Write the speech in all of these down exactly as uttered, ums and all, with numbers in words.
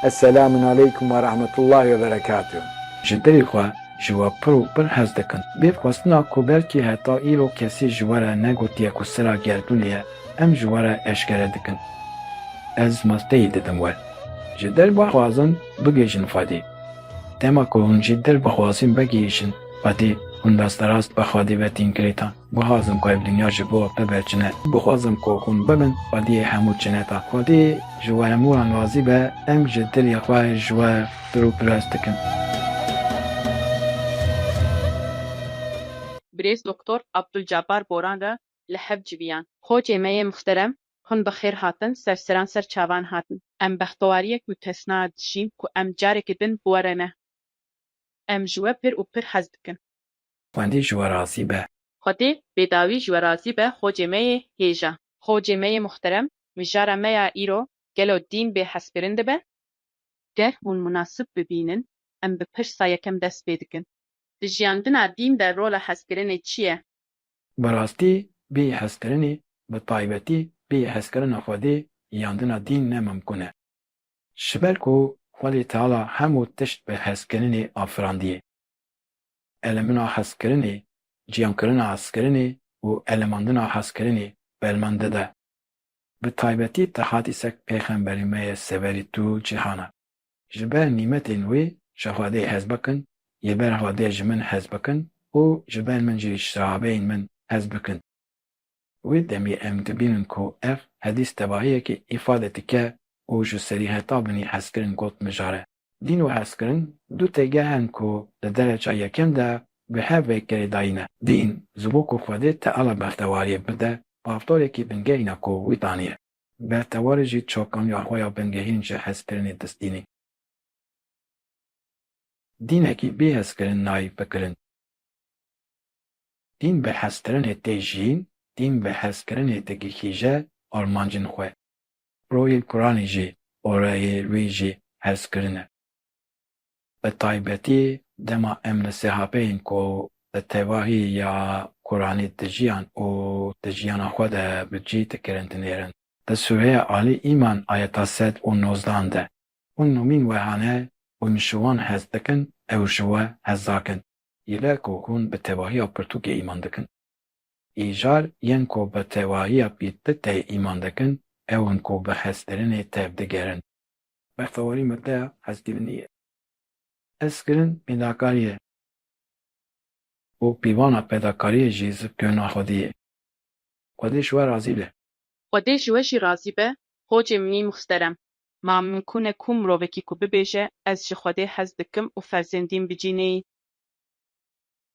Esselamun aleykum ve rahmetullahi ve berekatuh. Ji dilê xwe ji we pir û pir hez dikin. Bê xwestina ku belkî heta îro kesî ji we re negotiye ku sira gerdûnê ye, em ji we re eşkere dikin. Ez masteyî didim we. Ji dil bixwazin bigihîjin Xwedê. Dema ku hûn jî dil bixwazin bigihîjin Xwedê, hûn rasterast bi Xwedê ve tîn kirêtan. Bixwazim ku ev dinya ji bo te ve çine. Bixwazim ku hûn bibin xwediyê hemû çineta. Xwedê ji we hemûyan razî be, em ji dilê xwe ji we pir û pir hez dikin. Birêz Doktor Abdulcabbar Boran re li hev civiyan. Xocê me yê muxterem, hûn bi xêr hatin, ser seran ser çavan hatin. Em bextewariyek mutesna dijîn ku em carekî din bi we re ne. Em ji we pir û pir hez dikin. Xwedê ji we razî be. Xwedê bêdawî ji we razî be, xocê me yê hêja. Xocê me yê muxterem, mijara me ya îro, gelo dîn bê hezkirin dibe? Ger hûn munasib bibînin, em bi pirsa yekem dest pê dikin. Di jiyandina dîn de rola hezkirinê çi ye? Bi rastî bê hezkirinê, bi taybetî bê hezkirina Xwedê, jiyandina dîn ne mimkun e. Ji ber ku Xwedê Teala hemû tişt bi hezkirinê afirandiye. Elemina hezkirinê, ciyankirina hezkirinê û elemandina hezkirinê belmendide. Bi taybetî te hatî sek pêxemberî me yê severî tu cîhana. Ji ber nîmetên wê ji Xwedê hez bikin, ji ber Xwedê ji min hez bikin û ji ber min jî ji sahabeyên min hez bikin. Wê demê em dibînin ku ev hedîs tevahiyekê îfade dike û ji serîheta binî hezkirin got mijare. Dîn û hezkirin du têgeh in ku di dereca yekem de bi hev ve girêdayî ne. Dîn, ji bo ku Xwedê Teala bextewariyê bide, baftorekî bingehîn e ku wî daniye. Bextewarê jî çokaniya xwe ya bingehîn ji hezkirinê distînî. Dînekî bê hezkirin nayê fikirin. Dîn bi hezkirinê tê jiyîn, dîn bi hezkirinê digihîje armancên xwe. Royê Kuranê jî, oreyê wê jî hezkirin e. Bi taybetî dema em li sehapeyên ku bi tevahî ya Kuranê dijiyan û di jiyana xwe de bi cî dikirin dinêrin. Di Sûreya Alî Îman ayeta sed û nozdan de, hûn nomîn we hane, hûn ji wan hez dikin, ew ji we hez nakin. Île ku hûn bi tevahiya pirtûkê îman dikin. Îcar yên ku bi tevahiya pîtpitê îman dikin, ew in ku bi hezkirinê tevdigerin. Bextewarî mete hezkirinê ye. Hezkirin pêdakarî ye. Û pîvana pêdakariyê jî zikirina Xwedê ye. Xwedê ji we razî be. Xwedê ji we jî razî be, xocê min î muxterem. Ma mimkûn e ku mirovekî ku bibêje, ez ji Xwedê hez dikim û ferzên dîn bi cî neyî?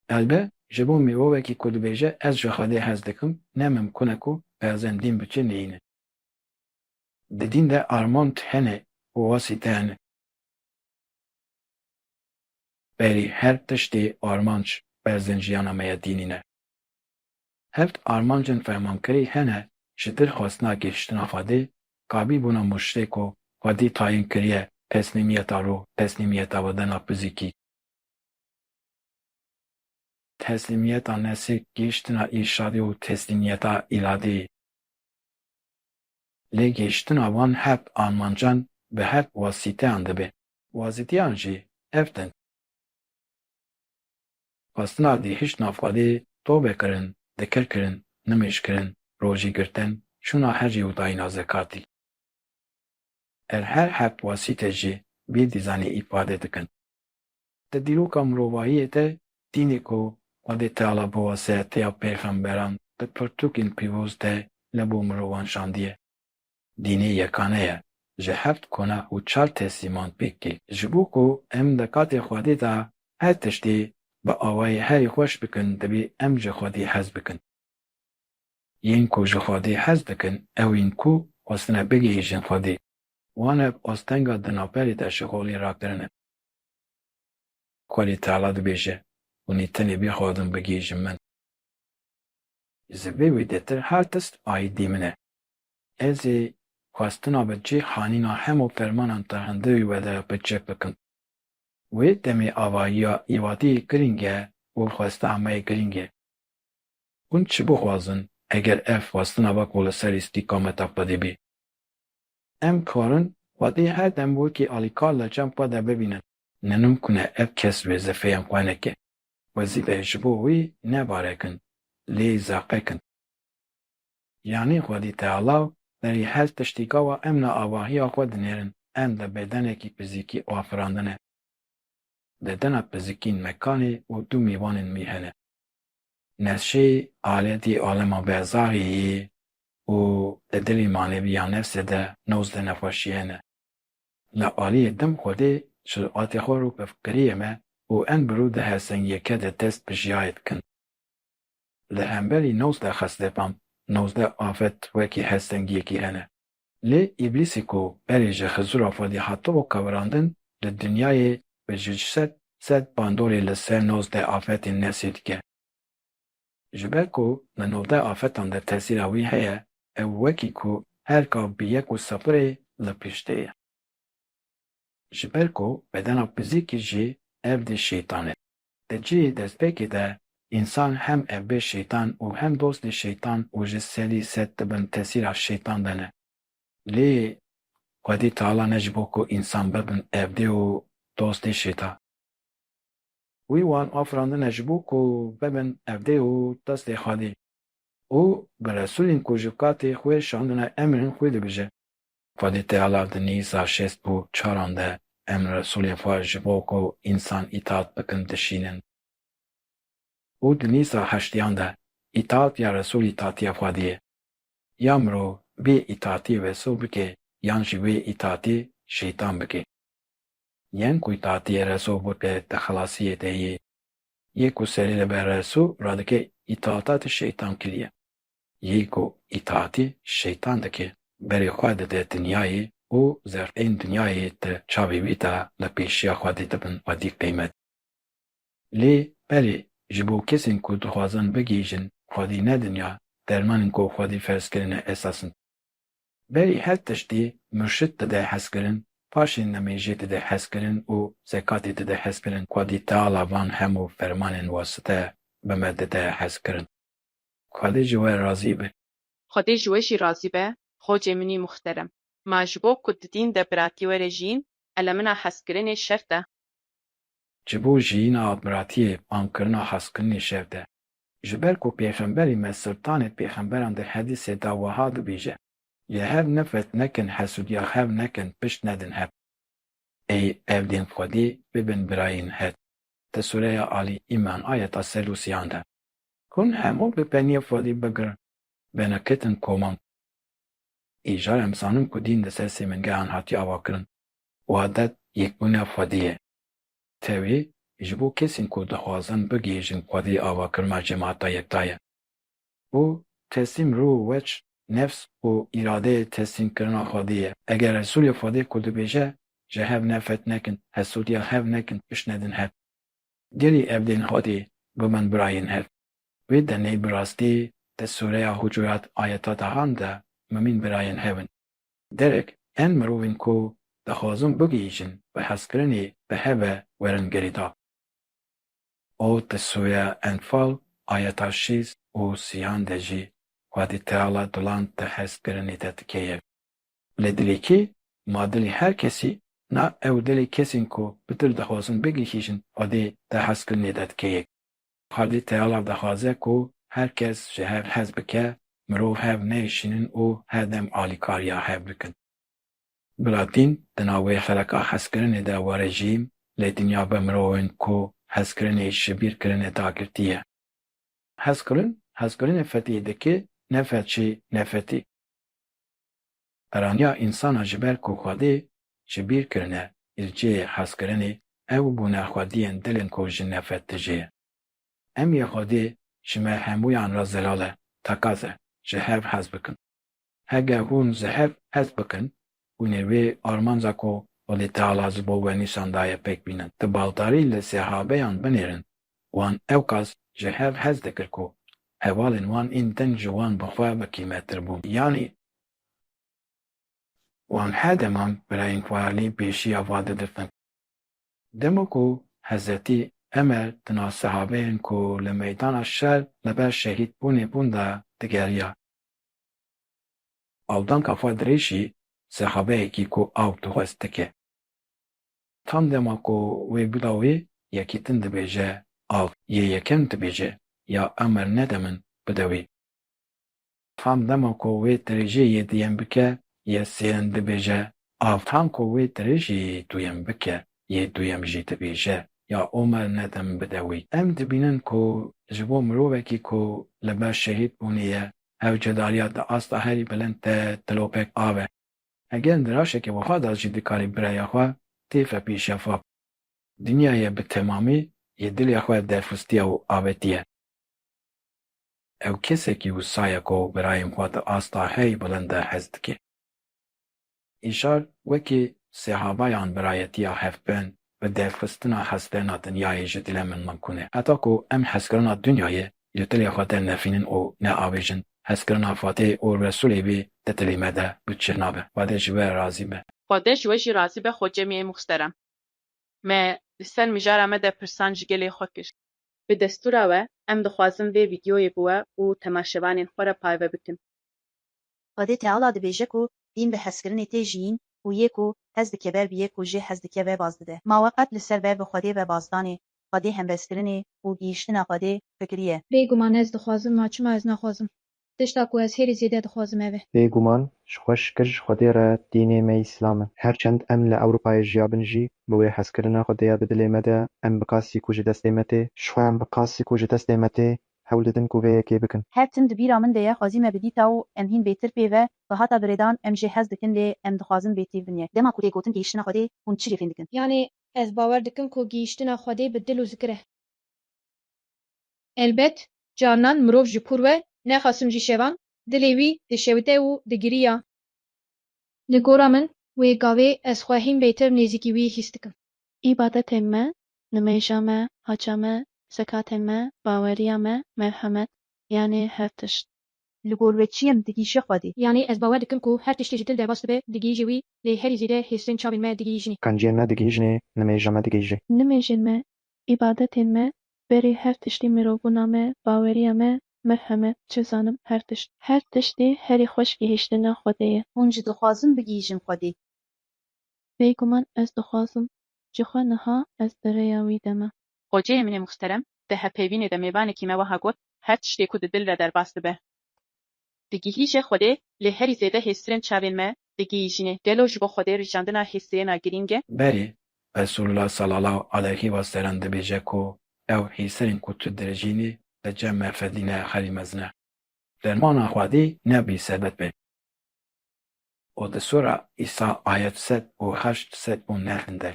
Elbe, ji bo mirovekî ku dibêje, ez ji Xwedê hez dikim, ne mimkûn e ku ferzên dîn bi cî neyîne. Di dîn de armanc hene û wasîte hene. Berî her tiştî armanc berzên jiyana me ya dînî ne. Heft armancên fermankirî hene ji dil xwestina gihiştina Xwedê, kabîbûna muşrîk û Xwedî tayîn kiriye, teslîmiyeta ruh, teslîmiyeta bedena fizîkî. Teslîmiyeta nesî, gihiştina îrşadî û teslîmiyeta îradî. Lê gihiştina van heft armancan bi heft wasîteyan dibe. Wasîteyan jî heft in. Xwestina gihiştina Xwedê, tobe kirin, dikir kirin, nimêj kirin, rojî girtin, şûna hecî û dayîna zekatî. Ev her heft wasîte jî vî dîzanî îfade dikin. Di dîroka mirovahiyê de dînê ku Xwedê Teala bi wasiteya pêxemberan di pirtûkên pîroz de li bo mirovan şandiye. Dînê yekane ye, ji heft kona û çar teslîman pêk tê. Ji bo ku em di katê Xwedê de her tiştî bi awayê herî xweş bikin, divê em ji Xwedê hez bikin. Yên ku ji Xwedê hez dikin, ew ên ku xwestine bigihîjin Xwedê. Wan ev astenga di navberê de ji holê rakirine. Xwedê Teala dibêje, hûn ê tenê bixwazin bigihîjin min. Ji vê wêdetir her tişt aîdî min e. Ez ê xwestina bi cî hanîna hemû fermanan te hundirî we de bi cih bikim. Wê demê avahiya îwadî girîng e û xwestina me yê girîng e. Hûn çi bixwazin, eger ev xwestina we ku li ser îstîqameta Xwedê bê? Em karin Xwedê her dem wekî alîkar li cem xwe de bibînin. Ne nimkûn e ev kes wezîfeyên xwe neke. Wezîfe ji bo wî ne barekin, lê zeqekin. Yanî Xwedî Teala berî her tiştî gava em li avahiya xwe dinêrin, em di bedenekî fizîkî afirandine. Bedena fizîkî mekanê û du mêvanên wî hene. Nefsê aletî alema berzahî yê û di dilê manevî ya nefsê de nozdeh nexweşî hene. Li aliyê din Xwedê ji atê xwe rû bi fikiriyê me û em bi rû di helsengiyeke de dest bi jiyayê dikin. Li hemberî nozdeh xesletan, nozdeh afet wekî helsengiyekî hene. Lê Îblîsê ku berê ji hizûra Xwedî hatibo kewirandin, li dinyayê bi ji sed sed bandorê li ser nozdeh afetên nefsê dike. Ji ber ku li nozdeh afetan de tesîra wî heye, ew wekî ku her gav bi yek û sifirê li piştê ye. Ji ber ku bedena fizîkî jî erdê şeytan e. Di cihê destpêkê de însan hem erdê şeytan û hem dostê şeytan û ji sedî sed di bin tesîra şeytan de ne. Lê Xwedî Teala ne ji bo ku însan bibin erdê û dostê şeytan. Wî wan afirandine ji bo ku bibin erdê û destê Xwedî û bi Resûlên ku ji katê xwe şandine emrên xwe dibêje. Xwedî Teala di nîza şêst û çaran de emr Resûlê xwe ji bo ku însan îtaat bikin dişînin. Û di nîza heştiyan de îtaat ya Resûl îtaatiya Xwedî ye. Ya mirov bê îtaatiyê Resûl bike yan jî wê îtaatî şeytan bike. Yen ku îtaatiyê Resûl bike di xelasiyê de yê. Yê ku serî li ber Resûl radike îtaata di şeytan kiriye. Yê ku îtaatî şeytan dike, berê xwe dide dinyayê û zerfên dinyayê di çavê wî de li pêşiya Xwedî dibin Xwedî qîmet. Lê belê ji bo kesên ku dixwazin bigihîjin Xwedî ne dinya, dermanên ku Xwedî ferz kirine esas in. Berî her tiştî murşid dide hezkirin, paşê nimêjê dide hezkirin û zekatê dide hezkirin. Xwedî Teala van hemû fermanên wasite bi me dide hezkirin. Xwedê ji we razî be. Xwedê ji we jî razî be, xocê min î muxterem. Ma ji bo ku di dîn de biratî were jiyîn, elemina hezkirinê şert e. Ji bo jiyîna biratiyê, famkirina hezkirinê şert e. Ji ber ku pêxemberê me, sultanê pêxemberan di hedîsê de wiha dibêje, Ji hev nefret nekin, hesûdiya hev nekin, pişt nedin hev. Ey evdên Xwedê, bibin birayên hev. Di Sûreya Alî Îmran ayeta sed û sîyan de. Hûn hemû bi peniyê Xwedî bigirin, veneketin koman. Îcar em zanin ku dîn di ser sê bingehan hatiye avakirin. Wehadet yekbûna Xwedî ye. Tevî ji bo kesên ku dixwazin bigihîjin Xwedî avakirina cemaeta yekta ye. Û teslîm rû û weç, nefs û îradeyê teslîmkirina Xwedî ye. Eger Resûlê Xwedê ku dibêje, Ji hev nefret nekin, hesûdiya hev nekin, pişt nedin hev. Gelî evdên Xwedê bibin birayên hev. Wê demê bi rastî di Sûreya Hucurat ayeta dehan de mimîn birayên hev in. Derek, en mirovên ku dixwazin bigihîjin bi hezkirinê bi hev ve werin girêdar. Û di Sûreya Enfal ayeta şêst û sîyan de jî Xwedî Teala dilan di hezkirinê de dike ye. Lê dilê kê? Ma dilê her kesî, na ew dilê kesên ku bi dil dixwazin bigihîjin Xwedê di hezkirinê de dike yek. Xwedî Teala dixwaze ku her kes ji hev hez bike, mirov hev neyşînin û her dem alîkariya hev bikin. Bila dîn di nav wê xeleka hezkirinê de were jî, lê dinya bi mirovên ku hezkirinê ji bîr kirine dagirtî ye. Hezkirin, hezkirinê fetihê dike, nefret jî nefretî. Peraniya însana ji ber ku Xwedê ji bîr kirine, îlcê hezkirinê, ew bûne xwediyên dilên ku ji nefret tije ye. Emrê Xwedê ji me hemûyan re zelal e, teqez e, ji hev hez bikin. Hege hûn ji hev hez bikin, hûn ê wê armanca ku Xwedê Teala ji bo we nîşan daye pêk bînin. Di baldarî li sehabeyan binêrin, wan ewqas ji hev hez dikir ku hevalên wan ên din ji wan bi xwe bi qîmettir bûn. Yanî wan her deman birayên xwe li pêşiya xwe diditin. Dema ku Hezretî Emer di nav sehabeyên ku li meydana şer li ber şehîdbûnê bûn de digeriya, aldanka xwe dirêjî, sehabeyekî ku av dixwest dike. Tam dema ku wê bida wî, yekî din dibêje, av, yê yekem dibêje, ya Emer nede min, bide wî. Tam dema ku wê dirêjê yê duyem bike, yê sêyem dibêje, av. Tam ku wê dirêjê yê duyem bike, yê duyem jî dibêje, ya Omer nede min, bide wî. Em dibînin ku ji bo mirovekî ku li ber şehîd bûnê ye, hewcedariya di asta herî bilind de dilopek av e. Heger di rewşeke wiha de jî dikarî biraya xwe têfe pêşiya xwe. Dinyayê bi temamî yê dilê xwe derxistiye û avêtiye. Ew kesekî wisa ye ku birayên xwe di asta herî bilind de hez dike. Îşar wekî sehabayan birayetiya hevpin bi derxistina hezkirina dinyayê ji dilê min mimkûn e. Heta ku em hezkirina dinyayê ji dilê xwe dernefînin û neavêjin, hezkirina Xwedê û Resûlê wî di dilê me de bi çi nabe. Xwedê ji we razî be. Xwedê ji we jî razî be, xocemê muhterem. Me li ser mijara me de pirsan ji gelê xwe kir. Bi destûra we, em dixwazin vê vîdyoyê bi we û temaşevanên xwe re parve bikin. Xwedê Teala dibêje ku dîn bi hezkirinê tê jiyîn û yê ku hez dike ber bi yê ku jê hez dike ve baz dide. Ma we qet li ser ber bi Xwedê ve bazdanê, Xwedê hembezkirinê û gihîştina Xwedê fikiriye? Bêguman ez dixwazim, ma çima ez naxwazim? Tişta ku ez herî zêde dixwazim ev e. Bêguman, ji xwe şikir ji Xwedê re dînê me Îslam e. Her çend em li Ewropayê jiyabin jî, bi wê hezkirina Xwedê ya di dilê me de em bi qasî ku ji destê me tê, ji xwe em bi qasî ku ji destê me tê, hewl didin ku vê yekê bikin. Her tim di bîra min de ye, xwezî me bidîta û em hîn bêtir pê ve bihata birêdan, em jê hez dikin lê em dixwazin bêtîv bin yek. Dema ku tê gotin gihîştina Xwedê, hûn çi jê fêm dikin? Yanî ez bawer dikim ku gihîştina Xwedê bi dil û zikir e. Elbet, carinan mirov ji pûr ve, nexasim jî şevan, dilê wî dişewite û digiriya. Li gora min, wê gavê ez xwe hîn bêtir nêzîkî wî hîs dikim. Îbadetên me, nimêja me, haca me, zekatên me, baweriya me, merhemet, yanî her tişt. Li gor we çi ye, min digihîje Xwedê? Yanî ez bawer dikim ku her tiştî ji dil derbas dibe, digihîje wî, lê herî zêde hêsirên çavên me digihîjinê. Qenciyên me digihîjinê, nimêja me digihîje. Nimêjên me, îbadetên me, berê her tiştî mirovbûna me, baweriya me, merhemet, çi zanim, her tişt. Her tiştî herî xweş gihîştina Xwedê ye. Hûn jî dixwazin bigihîjin Xwedê? Bêguman ez dixwazim. Ji xwe niha ez di rêya wî de me. Xoceyê min ê muhterem, di hevpeyvînê de mêvanekî me wiha got, her tiştê ku di dil re derbas dibe, digihîje Xwedê, lê herî zêde hêsirên çavên me digihîjîne. Gelo ji bo Xwedê rijandina hêsirêna girîng e? Berê, Resulullah sallallahu aleyhi ve sellem dibêje ku ew hêsirên ku tu dirijînî li cem me fedîne herî mezin e. Fermana Xwedê nebî sebet be. Û di Sura Îsa ayet sed û heşt, sed û neh de.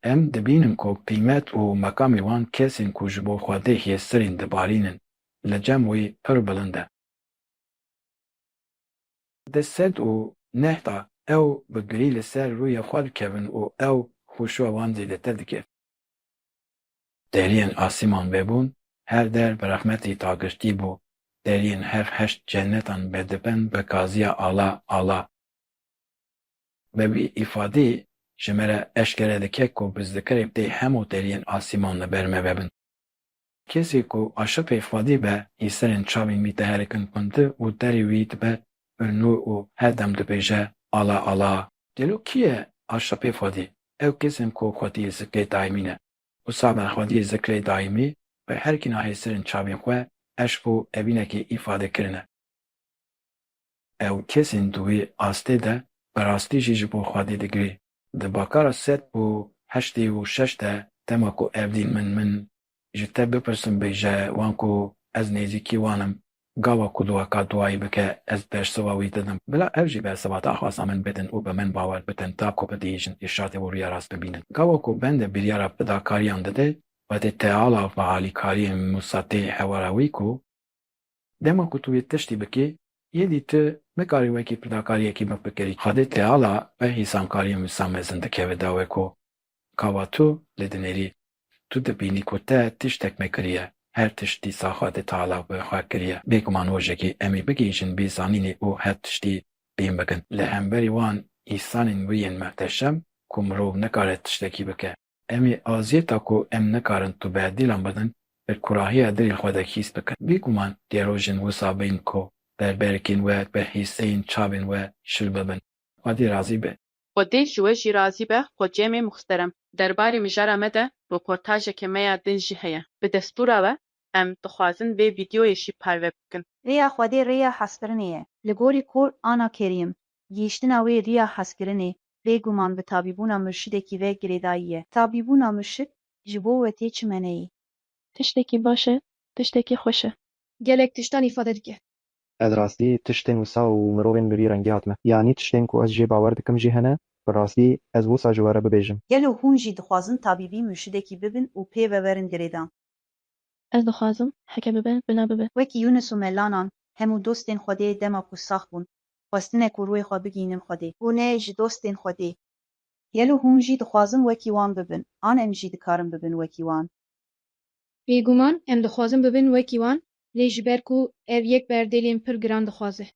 Em dibînin ku qîmet û meqamê wan kesên ku ji bo Xwedê hêsirên dibarînin, li cem wî pir bilind e. Di sed û neh de ew bi girî li ser rûyê xwe dikevin û ew xuşûya wan zêdetir dike. Deriyên asîman vebûn, her der bi rehmetî dagirtî bû, deriyên her heşt cennetan vedibin bi gaziya ala, ala. Bi vî îfadeyê ji me re eşkere dike ku bi zikirê tê hemû deriyên asîman li ber me vebin. Kesê ku aşiqê Xwedê be, hêsirên çavên wî diherikin gund û derê wî dibe bi nûr û her dem dibêje, Ala, ala. Gelo kî ye aşiqê Xwedê? Ew kesên ku Xwediyê zikrê daîmî ne. Wisa bi Xwediyê zikrê daîmî bi her kîna hêsirên çavên xwe eşq û evînekê îfade kirine. Ew kesên di wê astê de bi rastî jî ji bo Xwedê digirê. Di Bakara sed û heştê û şeş de, dema ku ev dîn min, min ji te bipirsin, bêje wan ku ez nêzîkî wan im, gava ku dua ka duayî bike, ez bersiva wî didim. Bila ev jî bersiva daxwaza min bidin û bi min bawer bikin, ta ku bigihîjin îrşadê û rûya rast bibînin. Gava ku bende biryara fidakariyan dide, Xwedê Teala bi alîkariyên Mûsa tê hewara wî ku, dema ku tu wê tiştî bikî, yê dî tu nikarî wekî fidakariyekî bifikirî. Xwedê Teala bi hîsankariyên Mûsa mezin dikeve dawê ku, gava tu lê dinêrî, tu dibînî ku te tiştek nekiriye, her tişt dîsa Xwedê Teala bi xwe kiriye. Bêguman rojekê em ê bigihîjin vê zanînê û her tiştî bîn bikin. Li hemberî wan îsanên wî yên mehteşem ku mirov nikare tiştekî bike. Em ê aziyeta ku em nikarin tu bedîlan bidin, bi kurahiya dilê xwe de hîs bikin. Bêguman dê rojên wisa bên ku berberikên we bi hîseyên çavên we şil bibin. Xwedê razî be. Xwedê ji we jî razî be, xoceyê me muxterem. Derbarê mijara me de roportajeke me ya din jî heye. Bi destûra we, em dixwazin vê vîdeoyê jî parve bikin. Rêya Xwedê rêya hezkirinê ye. Li gorî Qur'ana Kerîm, gihîştina wê rêya hezkirinê, bêguman bi tabîbûna murşidekî ve girêdayî ye. Tabîbûna murşid ji bo we tê çi meneyî? Tiştekî baş e, tiştekî xweş e. Gelek tiştan îfade dike. Ez rastî tiştên wisa û mirovên bi vî rengî hatime. Yanî tiştên ku ez jê bawer dikim jî hene, bi rastî ez wisa ji we re bibêjim. Gelo hûn jî dixwazin tabîbî murşidekî bibin û pê ve werin girêdan? Ez dixwazim heke bibe, bila bibe. Wekî Yûnis û Melanan, hemû dostên Xwedê dema ku sax bûn, xwestine ku rûyê xwe bigihînin Xwedê. Hûn ê ji dostên Xwedê. Gelo hûn jî dixwazin wekî wan bibin, an em jî dikarin bibin wekî wan? Bêguman em dixwazin bibin wekî wan, lê ji ber ku ev yek berdêlên pir giran dixwaze.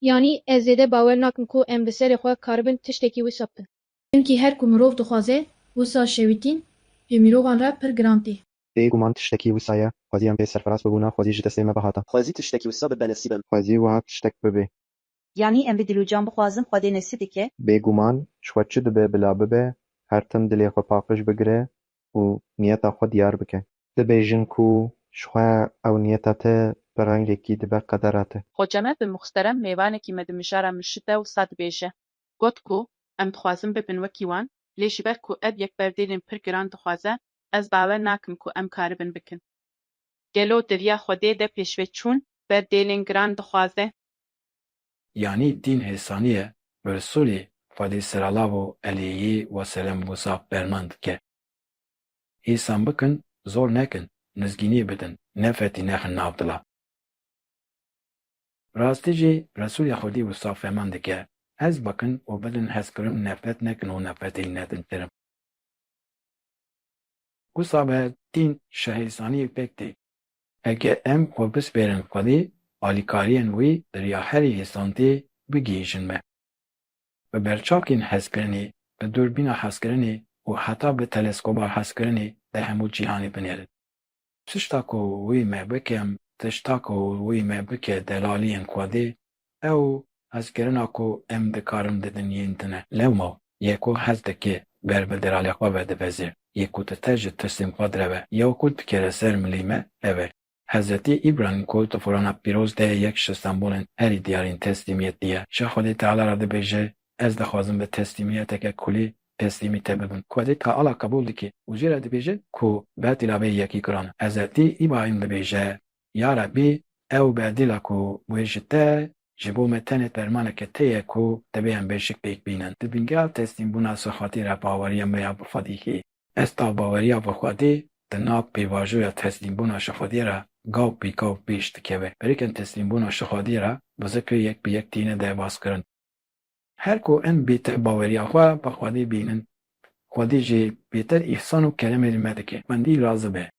Yanî ez zêde bawer nakim ku em bi serê xwe karibin tiştekî wisa bikin. Çimkî her ku mirov dixwaze wisa şewitîn ji mirovan re pir giran tê. Bêguman tiştekî wisa ye. Xwezî em pê serfiraz bibûna, xwezî ji destê me bihata. Xwezî tiştekî wisa bibe nesîb em. Xwezî wiha tiştek bibê. Yanî em bi dil û can bixwazin Xwedê nesîb bike? Bêguman ji xwe çi dibe bila bibe, her tim dilê xwe paqij bigire û niyeta xwe diyar bike. Dibêjin ku ji xwe ew niyeta te bi rengekî dibe qedera te. Xoceme bi muxterem mêvanekî me di mijara murşid de wisa dibêje. Got ku, em dixwazin bibin wekî wan, lê ji ber ku ev yek berdêlên pir giran dixwaze, ez bawer nakim ku em karibin bikin. Gelo di riya Xwedê de pêşveçûn berdêlên giran dixwaze? Yanî dîn hêsanî ye, bi Resûlê Xwedê seralav û eleyî we selem wisa ferman dike. Hêsan bikin, zor nekin, nizgînî bidin, nefretî nexin nav dila. Rastî jî Resûlê Xwedî wisa ferman dike, hez bikin û bidin hezkirin, nefret nekin û nefretê nedin kirin. Wisa be dîn ji hêsaniyê pêk tê. Heke em xwe bispêrin Xwedê, alîkariyên wî di riya herî hêsantê bigihîjin me. Bi berçavkên hezkirinê, bi dûrbîna hezkirinê û heta bi teleskoba hezkirinê di hemû cîhanê binêrin. Tişta ku wî me bikim, tişta ku wî me bike delaliyên Xwedê, ew hezkirina ku em dikarin didin yên din e. Lewma yê ku hez dike ber bi delalê xwe ve dibeze, yê ku diter ji tirsên xwe direve, yew ku dikere ser milî me, ev e. Hezretî Îbrahîm ku di Qur'ana Pîroz de yek ji sembolên herî diyarên teslîmiyetî ye. Ji Xwedê Teala re dibêje, ez dixwazim bi teslîmiyeteke kulî teslîmî te bibim. Xwedê Teala qebûl dike û jê re dibêje ku berdîla vê yekî giran e. Hezretî Îbrahîm dibêje, Ya Rebbî, ew berdîla ku wê ji te, ji bo me tenê fermaneke te ye ku divê em bêşik pêk bînin. Di bingeha teslîmbûna ji Xwedê re baweriya me ya bi Xwedê heye. Ez tavbaweriya bi Xwedê di nav pêvajoya teslîmbûna ji Xwedê re gav pê gav pêş dikeve. Berîkên teslîmbûna ji Xwedê re bi zikrê yek bi yek tîne derbazkirin. Her ku em bêtir baweriya xwe bi Xwedê bînin, Xwedê jî bêtir îhsan û keremê li me dike. Xwendî razî be.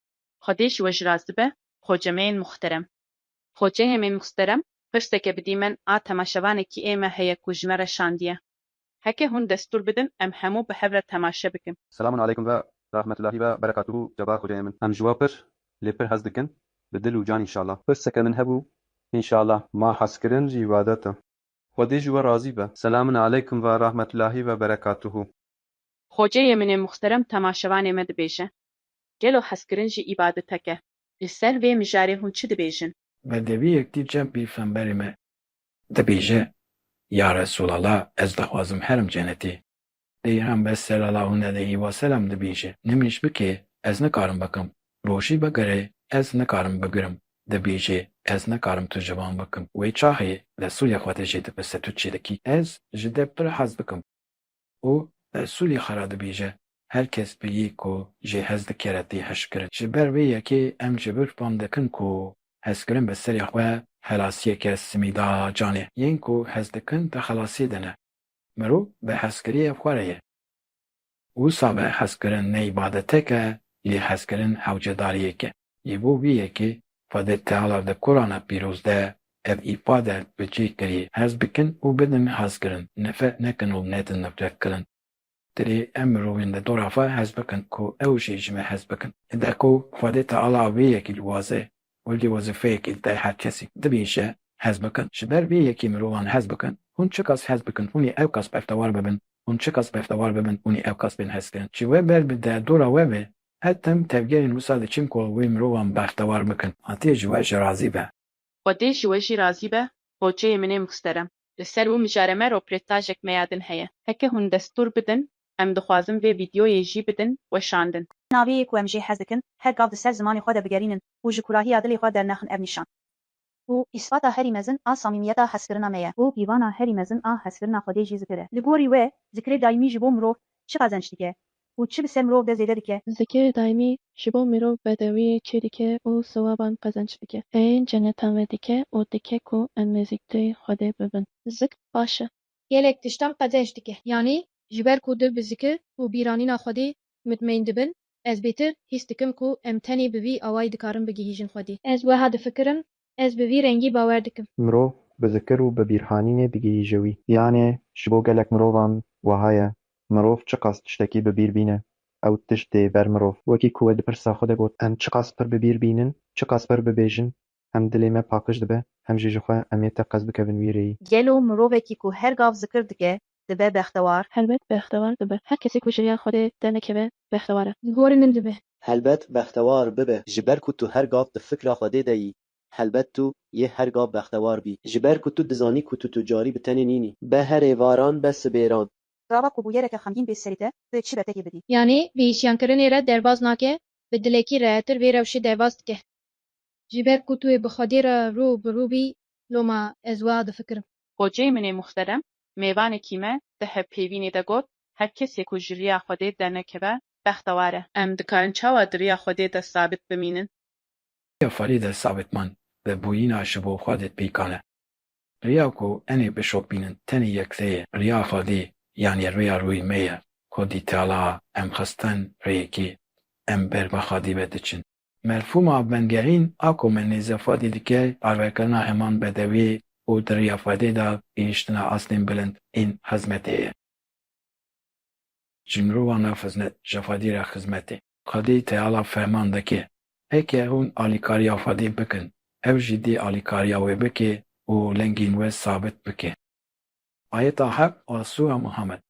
Xwedê ji we jî razî be, xocemeyên muxterem. Xoceyê me muxterem, pirseke bi dîmen a temaşevanekî ê me heye ku ji me re şandiye. Heke hûn destûr bidin, em hemû bi hev re temaşe bikin. Selamun aleykum ve rahmetullahi ve berekatuhu, Cebar xoceyê min. Em ji we pir, lê pir hez dikin, bi dil û can înşallah. Pirseke min hebû, înşallah. Ma hezkirin jî îbadet e. Xwedê ji we razî be. Selamun aleykum ve rahmetullahi ve berekatuhu. Xoceyê min ê muxterem temaşevanê me dibêje, gelo hezkirin jî îbadetek e? Li ser vê mijarê hûn çi dibêjin? Bedewiyek dî cem pêxemberê me dibêje, Ya Resûlallah, ez dixwazim herim cenetê. Peyxember sallallahu aleyhi ve sellem dibêje, nimêj bike, ez nikarim bikim. Rojî bigire, ez nikarim bigirim. Dibêje, ez nikarim tu ji van bikim. Wê çaxê Resûlê Xwedê jê dipirse, tu çi dikî? Ez ji te pir hez dikim. Û Resûlê xwe re dibêje, her kes bi yê ku jê hez dike re tê hişkirin. Ji ber vê yekê em ji vir fam dikin ku hezkirin bi serê xwe xelasiyeke simîda canê. Yên ku hez dikin di xelasiyê de ne. Mirov bi hezkiriyê xwe re ye. Wisa be hezkirin ne îbadetek e, lê hezkirin hewcedariyek e. Ji bo vî yekê Xwedê Teala di Qur'ana Pîroz de ev îfade bi cih kirî, hez bikin û bidin hezkirin, nefret nekin û nedin nefret kirin. Divê em mirovên di dora xwe hez bikin ku ew jî ji me hez bikin. Hinde ku Xwedê Teala vê yekî diwaze, Wekî wezîfeyekî li dê her kesî dibîje hez bikin. Ji ber vê yekê mirovan hez bikin. Hûn çiqas hez bikin, hûn ê ewqas bextewar bibin. Hûn çiqas bextewar bibin, hûn ê ewqas bên hezkirin. Ji we ber bi derdora we be, her tim tevgerên wisa diçin ku wê mirovan bextewar bikin. Xwedê ji we jî razî be. Xwedê ji we jî razî be, xoceyê min ê muhterem. Li ser wî mijare me roprêtajek me ya din heye. Heke hûn destûr bidin, em dixwazin vê vîdyoyê jî bidin weşandin. Navê yê ku em jê hez dikin, her gav di ser zimanê xwe de bigerînin û ji kurahiya dilê xwe dernexin ev nîşan. Û îsbata herî mezin a samîmiyeta hezkirina me ye. Û pîvana herî mezin a hezkirina Xwedê jî zikir e. Li gorî we, zikirê daîmî ji bo mirov çi qezenc dike? Û çi bi ser mirov de zêde dike? Zikirê daîmî ji bo mirov bedewiyê çêdike û siwaban qezenc dike. Heyên cenetan vedike û dike ku em nêzîktî Xwedê bibin. Zik baş e. Gelek tiştan qezenc dike. Yanî, ji ber ku dil bi zikir û bîranîna Xwedê mutmeîn dibin, ez bêtir hîs dikim ku em tenê bi vî awayî dikarin bigihîjin Xwedê. Ez wiha difikirim, ez bi vî rengî bawer dikim. Mirov bi zikir û bi bîrhanînê digihîje wî. Yanê, ji bo gelek mirovan wiha ye. Mirov çiqas tiştekî bi bîr bîne, ew tişt dê ber mirov. Wekî ku we di pirsa xwe de got, em çiqas pir bi bîr bînin, çiqas pir bibêjin, hem dilê me paqij dibe, hem jî ji xwe em ê teqez bikevin wî rêyî. Gelo mirovekî ku her gav zikir dike, dibe bextewar? Helbet bextewar dibe. Her kesê ku ji riya Xwedê dernekeve, bextewar e. Li gorî min dibe. Helbet bextewar bibe, ji ber ku tu her gav di fikra Xwedê de yî. Helbet tu yê her gav bextewar bî, ji ber ku tu dizanî ku tu tu carî bi tenê nînî. Be herêvaran, be sibêran. Gava ku bûyereke xemgîn bê serê te, tu çi bertekê bidî? Yanî, bi îsyankirinê re derbaz nake, bi dilekî rehetir vê rewşê derbaz dike. Ji ber ku tu yê bi Xwedê re rû bi rû bî, loma ez wiha difikirim. Xoceyê min ê muhterem, mêvanekî me di hevpeyvînê de got, her kesê ku ji riya Xwedê dernekeve, bextewar e. Em dikarin çawa di riya Xwedê de sabit bimînin? Riya Xwedê de sabitman, bi bûyîna ji bo Xwedê pêkan e. Riya ku em ê bişopînin tenê yek rê ye, riya Xwedê, yanî riya rûyê me ye, Xwedî Teala em xistin rêyekê, em ber bi Xwedê ve diçin. Mefhûma vengerîn a ku me nêzî Xwedê dike, parvekirina heman bedewiyê û di riya Xwedê de gihîştina astên bilind ên xizmetê ye. Ji mirovan re xizmet, ji Xwedê re xizmetê. Xwedê Teala ferman dike, heke hûn alîkariya Xwedê bikin, ew jî dê alîkariya we bike û lingên we sabit bike. Ayeta heft a Sûra Muhammed.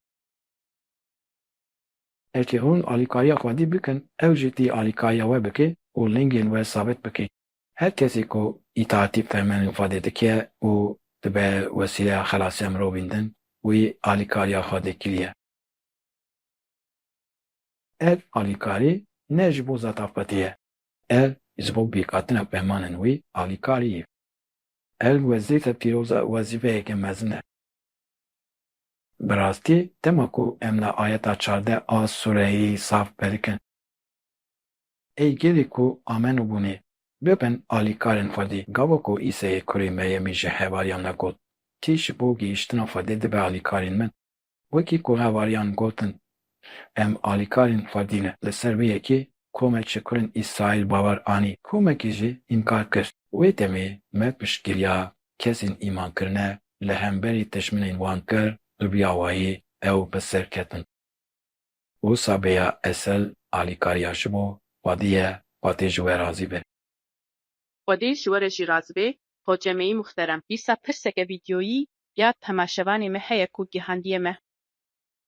Heke hûn alîkariya Xwedê bikin, ew jî dê alîkariya we bike û lingên we sabit bike. Her kesê ku îtaatî fermanên Xwedê dike û dibe wesîleya xelasiya mirovên din, wî alîkariya Xwedê kiriye. Ev alîkarî ne ji bo zata Xwedê ye. Ev ji bo bîrhatina fermanên wî alîkarî ye. Ev wezîfe pîroz e, wezîfeyeke mezin e. Bi rastî, dema ku em li ayeta çardeh a sûreyê Saf berikin, Ey gelê ku amenûbûnê, bibin alîkarên Xwedê. Gava ku Îsayê kurê Meryemî ji hevariyan re got, Kî ji bo gihîştina Xwedê dibe alîkarên min? Wekî ku hevariyan gotin, Em alîkarên Xwedî ne. Li ser vê yekê komek ji kurên Îsraîl bawer anî, komekî jî înkar kir. Wê demê me piştgiriya kesên îmankirine li hemberî dijminên wan kir, bi vî awayî ew bi ser ketin. Wisa bêya esel alîkariya ji bo Xwedî ye, Xwedê ji we razî be. Xwedê ji we re jî razî be, xocemeyî muhterem. Dîsa pirseke vîdyoyî ya temaşevanê me heye ku gihandiye me.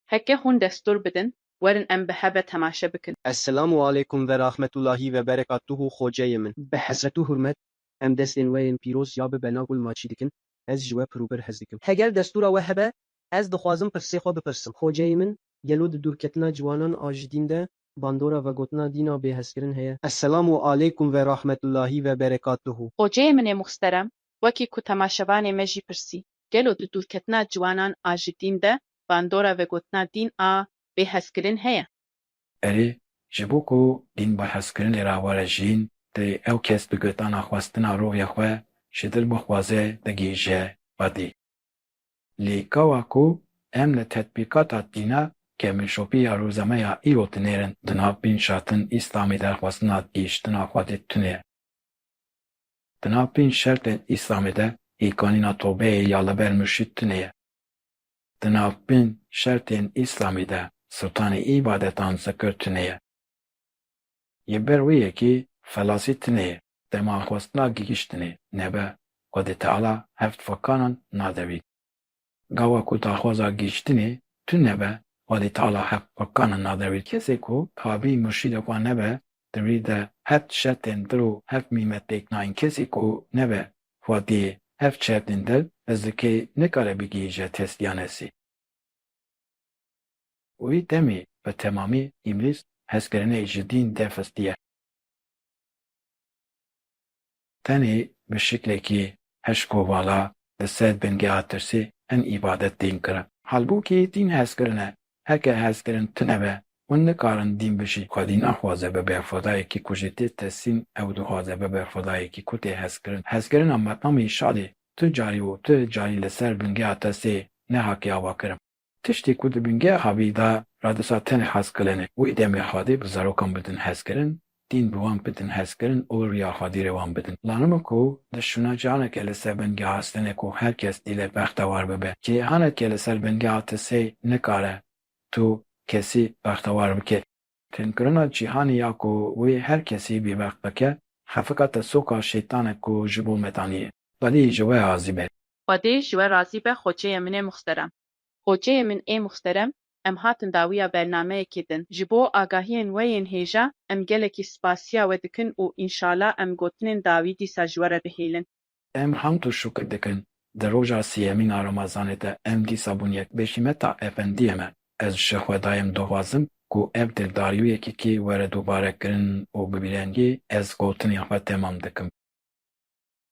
Heke hûn destûr bidin, werin em bi hev ve temaşe bikin. Esselamu aleykum ve rahmetullahi ve berekatuhu xoceyê min. Bi hesret û hurmet, em destên we yên pîroz ya bi bena gul maçî dikin, ez ji we pirûpir hez dikim. Heger destûra we hebe, ez dixwazim pirsê xwe bipirsim. Xoceyê min, gelo di dûrketina ciwanan a ji dîn de bandora vegotina dîn a bêhezkirin heye? Esselamu aleykum ve rahmetullahi ve berekatuhu. Xoceyê min ê muhterem, wekî ku temaşevanê me jî pirsî, gelo di dûrketina ciwanan a ji dîn de bandora vegotina dîn a bêhezkirin heye? Erê, ji bo ku dîn bi hezkirinê re were jiyîn, divê ew kes bi gotana xwestina ruhê xwe ji dil bixwaze digihîje Xwedê. Lê gava ku em li tetbîqata dîna kêmilşopî ya rojnameya îro dinêrin, di nav pênc şertên Îslamê de xwestina gihîştina Xwedê tune ye. Di nav pênc şertên Îslamê de îmkanîna tobeyê ya li ber murşîd tune ye. Di nav pênc şertên Îslamê de sultanê îbadetan zikir tune ye. Ji ber wê yekê xelasî tune ye. dema xwestina gihîştinê nebe, Xwedê Teala heft fekanan nade wî. Gawa ku daxwaza gihîştinê tune be, Xwedê Teala heft fekanan nade wî. Kesê ku tabî murşîdê xwe nebe, di wî de heft şertên dil û heft mîmetêk nayîn. Kesê ku nebe Xwediyê heft şertên dil, ez dikê nikare bigihîje tesliya nesî. Wî demê bi temamî Îblîs hezkirinê ji dîn derxistiye. Tenê bi şiklekî hişk û vala li ser bingeha tirsê hin îbadet tên kirin. Halbûkî dîn hezkirin e. Heke hezkirin tune be, hûn nikarin dîn bijî. Xwedî naxwaze bibe xwedayekî ku jê tê teslîm, ew dixwaze bibe xwedayekî ku tê hezkirin. Hezkirina meqamê şadê tu carî û tu carî li ser bingeha tirsê nehatiye avakirin. Tiştê ku di bingeha wî de radisa tenê hezkirinê, wî demê Xwedê bi zarokan bidin hezkirin, dîn bi wan bidin hezkirin û riya Xwedî rê wan bidin. Lanim e ku di şûna cîhaneke li ser bingeha hezkirinê ku her kes dîle bextewar bibe. Cîhaneke li ser bingeha tirsê nikare tu kesî bextewar bike. Tênkirina cîhanê ya ku wê her kesî bêbext bike, xefika tirsoka şeytan e ku ji bo me danî ye. Xwedê ji we razî be. Xwedê ji we razî be, xoceyê min ê muxterem. Xoceyê min ê muxterem, em hatin dawiya bernameyekî din. Ji bo agahiyên we yên hêja em gelekî spasiya we dikin û înşala em gotinên dawî dîsa ji we re bihêlin. Em hamd û şukir dikin, di roja sêyemîn a Remezanê de em dîsa bûn yek. Bêşîmeta Efendiyê me, ez ji Xwedayê me dixwazim ku ev dildarî û yekîtî were dubare kirin û bi bîrengî ez gotinên xwe temam dikim.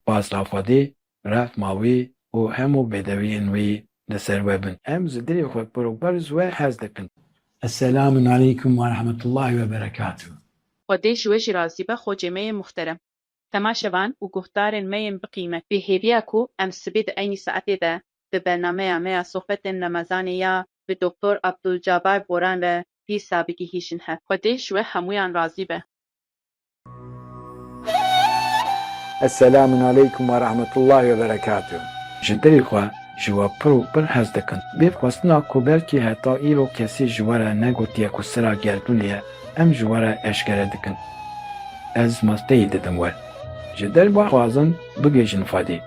Spas la Xwedê, rehma wî û hemû bêdewiyên wî li ser we bin. Em ji dilê xwe pir û pir ji we hez dikin. Esselamun aleykum ve rahmetullahi ve berekatuh. Xwedê ji we jî razî be, xocê me yê muxterem. Temaşevan û guhdarên me yên bi qîmet, bi hêviya ku em sibê di eynî saetê de di bernameya me ya Sohbetên Remezanê ya bi Doktor Abdulcabar Boran re dîsa bigihîjin hev. Xwedê ji we hemûyan razî be. Esselamun aleykum ve rahmetullahi ve berekatuh. Ji dilê xwe ji we pir û pir hez dikin. Bê xwestina ku belkî heta îro kesî ji we re negotiye ku sira gerdûnê ye, em ji we re eşkere dikin. Ez masteyî didim we. Ji dil bixwazin bigihîjin Xwedê.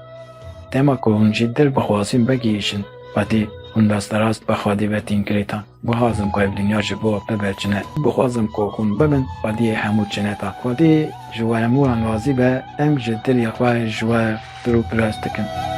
Dema ku hûn ji dil bixwazin bigihîjin Xwedê, hûn rasterast bi Xwedê ve tên girêdan. Bixwazim ku ev dinya ji bo te berçine. Bixwazim ku hûn bibin Xwediyê hemû çinetan. Xwedê ji we hemûyan razî be, em ji dilê xwe ji we pir û pir hez dikin.